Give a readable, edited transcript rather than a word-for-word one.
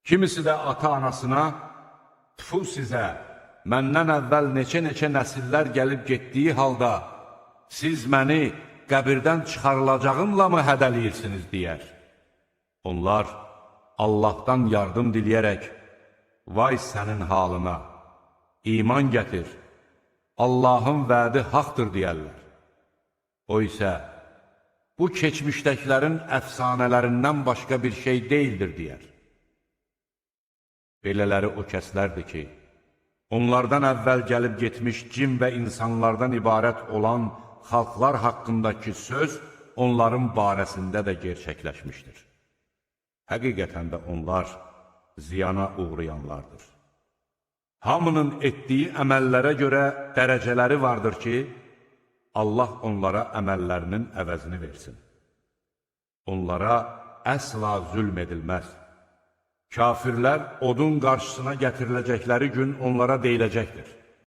Kimisi də ata-anasına, tfu sizə, məndən əvvəl neçə-neçə nəsillər gəlib getdiyi halda, siz məni qəbirdən çıxarılacağımla mı hədəliyirsiniz, deyər. Onlar Allahdan yardım diləyərək, vay sənin halına, iman gətir, Allahın vədi haqdır deyərlər. O isə, bu keçmişdəkilərin əfsanələrindən başqa bir şey deyildir, deyər. Belələri o kəslərdir ki, onlardan əvvəl gəlib getmiş cin və insanlardan ibarət olan xalqlar haqqındakı söz onların barəsində də gerçəkləşmişdir. Həqiqətən də onlar ziyana uğrayanlardır. Hamının etdiyi əməllərə görə dərəcələri vardır ki, Allah onlara əməllərinin əvəzini versin. Onlara əsla zülm edilməz. Kafirlər odun qarşısına gətiriləcəkləri gün onlara deyiləcəkdir.